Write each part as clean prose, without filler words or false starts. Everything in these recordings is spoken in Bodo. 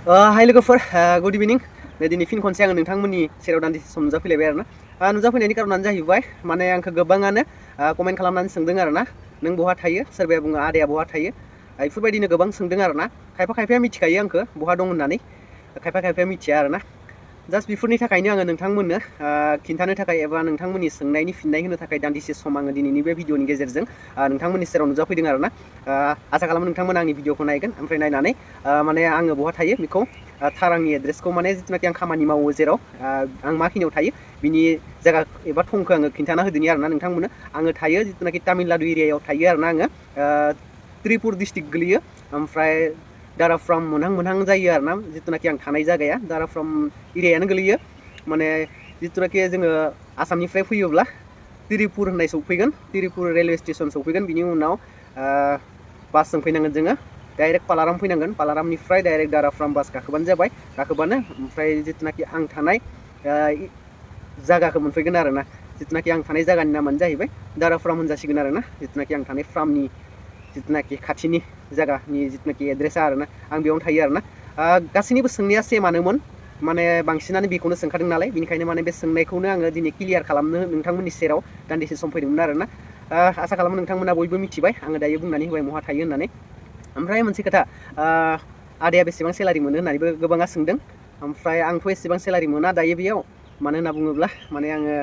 हाय लोगोफोर गुड इभिनिं दिनै फिन खनसे आङो नोंथांमोननि सेराव दान्दिसे सम नुजाफैलायबाय आरोना नुजाफैनायनि कारनानो जाहैबाय माने आंखौ गोबाङानो कमेन्ट खालामनानै सोंदों आरोना नों बहा थायो सोरबाया बुङो आदाया बहा थायो बेफोरबायदिनो गोबां सोंदों आरोना खायफा खायफाया मिथिखायो आंखौ बहा दं होननानै खायफा खायफाया मिथिया आरोना जास्ट बेफोरनि थाखायनो आङो नोंथांमोननो खिन्थानो थाखाय एबा नोंथांमोननि सोंनायनि फिननाय होनो थाखाय दान्दिसे सम आङो दिनैनि बे भिडिअनि गेजेरजों नोंथांमोननि सेराव नुजाफैदों आरोना आसा खालामो नोंथांमोना आंनि भिडिअखौ नायगोन ओमफ्राय नायनानै माने आङो बहा थायो बेखौ थार आंनि एड्रेसखौ माने जिथुनाखि आं खामानि मावो जेराव आं मा खिनियाव थायो बिनि जायगा एबा थंखौ आङो खिन्थाना होदोनि आरोना नोंथांमोननो आङो थायो जिथुनाखि तामिलनाडु एरियायाव थायो आरोना आङो त्रिपुर डिस्ट्रिक्ट गोलैयो ओमफ्राय दाराफ्राम मोनहां जायो आरोना जिथुनाखि आं थानाय जायगाया दाराफ्राम एरियायानो गोलैयो माने जिथुनाखि जोङो आसामनिफ्राय फैयोब्ला त्रिपुर होननाय सौफैगोन त्रिपुर रेलवे स्टेसन सौफैगोन बिनि उनाव बासजों फैनांगोन जोङो डाइरेक्ट पालाराम फैनांगोन पालारामनिफ्राय डाइरेक्ट दाराफ्राम बास गाखोबानो जाबाय गाखोबानो ओमफ्राय जिथुनाखि आं थानाय जायगाखौ मोनफैगोन आरोना जिथुनाखि आं थानाय जायगानि नामानो जाहैबाय दाराफ्राम होनजासिगोन आरोना जिथुनाखि आं थानाय फार्मनि जिथुनाखि खाथिनि जायगानि जिथुनाखि एड्रेसा आरोना आं बेयावनो थायो आरोना गासैनिबो सोंनाया सेमानोमोन माने बांसिनानो बेखौनो सोंखादों नालाय बेनिखायनो माने बे सोंनायखौनो आङो दिनै क्लियार खालामनो नोंथांमोननि सेराव दान्दिसे सम फैदोंमोन आरोना आसा खालामो नोंथांमोना बयबो मिथिबाय आङो दायो बुंनानै होबाय बहा थायो होननानै ओमफ्राय मोनसे खोथा आदाया बेसेबां सेलारि मोनो होननानैबो गोबाङा सोंदों ओमफ्राय आंथ' एसेबां सेलारि मोना दायो बेयाव मानो होनना बुङोब्ला माने आङो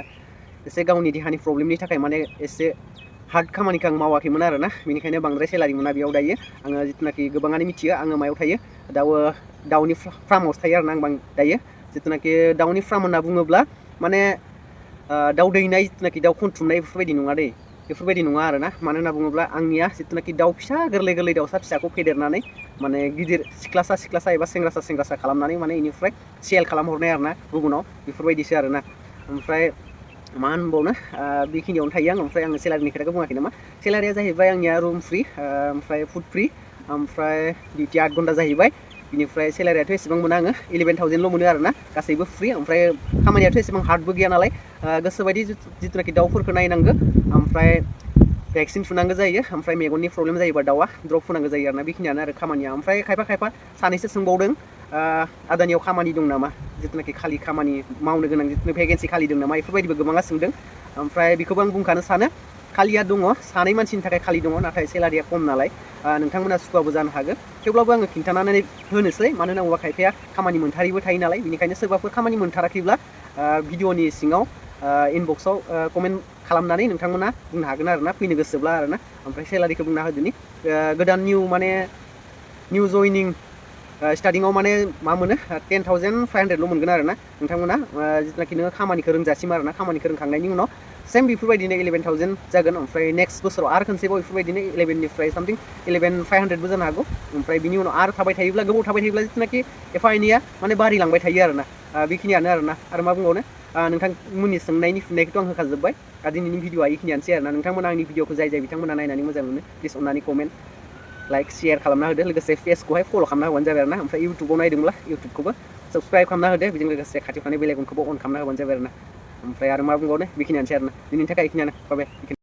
एसे गावनि देहानि प्रब्लेमनि थाखाय माने एसे हार्ड खामानिखौ आं मावाखैमोन आरोना बेनिखायनो बांद्राय सेलारि मोना बेयाव दायो आङो जिथुनाखि गोबाङानो मिथियो आङो मायाव थायो दाउनि फार्मावसो थायो आरोना आं दायो जिथुनाखि दाउनि फार्म होनना बुङोब्ला माने दाउ दैनाय जिथुनाखि दाउ खनथुमनाय बेफोरबायदि नङा दै बेफोरबायदि नङा आरोना मानो होनना बुङोब्ला आंनिया जिथुनाखि दाउ फिसा गोरलै दाउसा फिसाखौ फेदेरनानै माने गिदिर सिख्लासा एबा सेंग्रासा खालामनानै माने बेनिफ्राय सेल खालामहरनाय आरोना गुबुनाव बेफोरबायदिसो आरोना ओमफ्राय मा होनबावनो बेखिनियावनो थायो आं ओमफ्राय आङो सेलारिनि खोथाखौ बुङाखै नामा सेलारिया जाहैबाय आंनिया रुम फ्रि ओमफ्राय फुड फ्रि ओमफ्राय डिउटि 8 घन्टा जाहैबाय बिनिफ्राय सेलारियाथ' एसेबां मोना आङो 11,000ल' मोनो आरोना गासैबो फ्रि ओमफ्राय खामानियाथ' एसेबां हार्डबो गैया नालाय गोसोबायदि जिथुनाखि दाउफोरखौ नायनांगौ ओमफ्राय भेक्सिन थुनांगौ जायो ओमफ्राय मेगननि प्रब्लेम जायोबा दाउआ द्रप होनांगौ जायो आरोना बेखिनियानो आरो खामानिया ओमफ्राय खायफा सानैसो सोंबावदों आदानियाव खामानि दं नामा जिथुनाखि खालि खामानि मावनो गोनां जिथु भेकेन्सि खालि दं नामा बेफोरबायदिबो गोबाङा सोंदों ओमफ्राय बेखौबो आं बुंखानो सानो खालिया दङ सानै मानसिनि थाखाय खालि दङ नाथाय सेलारिया खम नालाय नोंथांमोना सुखुवाबो जानो हागौ थेवब्लाबो आङो खिन्थानानै होनोसै मानो होनना बुङोबा खायफाया खामानि मोनथारैबो थायो नालाय बेनिखायनो सोरबाफोर खामानि मोनथाराखैब्ला भिडिअनि सिङाव इनबक्सआव कमेन्ट खालामनानै नोंथांमोना बुंनो हागोन आरोना फैनो गोसोब्ला आरोना ओमफ्राय सेलारिखौ बुंना होदोनि गोदान निउ जयनिं स्टार्टिङाव माने मा मोनो 10,500ल' मोनगोन आरोना नोंथांमोना जिथुनाखि नोङो खामानिखौ रोंजासिम आरोना खामानिखौ रोंखांनायनि उनाव सेम बेफोरबायदिनो 11,000 जागोन ओमफ्राय नेक्स्ट बोसोराव आरो खनसेबाव बेफोरबायदिनो 11निफ्राय सामथिं 11,500बो जानो हागौ ओमफ्राय बिनि उनाव आरो थाबाय थायोब्ला गोबाव थाबाय थायोब्ला जिथुनाखि एफा एनैया माने बारायलांबाय थायो आरोना बेखिनियानो आरोना आरो मा बुंबावनो नोंथांमोननि सोंनायनि फिननायखौथ' आं होखाजोब्बाय दिनैनि भिडिअआ बेखिनियानोसै आरोना नोंथांमोना आंनि भिडिअखौ जाय बिथांमोना नायनानै मोजां मोनो प्लिज अननानै कमेन्ट लाइक शेयार खालामना होदो लोगोसे पेजखौहाय फल' खालामना होबानो जाबाय आरोना ओमफ्राय इउटुबाव नायदोंब्ला इउटुबखौबो साबस्क्राइब खालामना होदो बेजों लोगोसे खाथियाव थानाय बेल आइकनखौबो अन खालामना होबानो जाबाय आरोना ओमफ्राय आरो मा बुंबावनो बेखिनियानोसै आरोना दिनैनि थाखाय बेखिनियानो बाय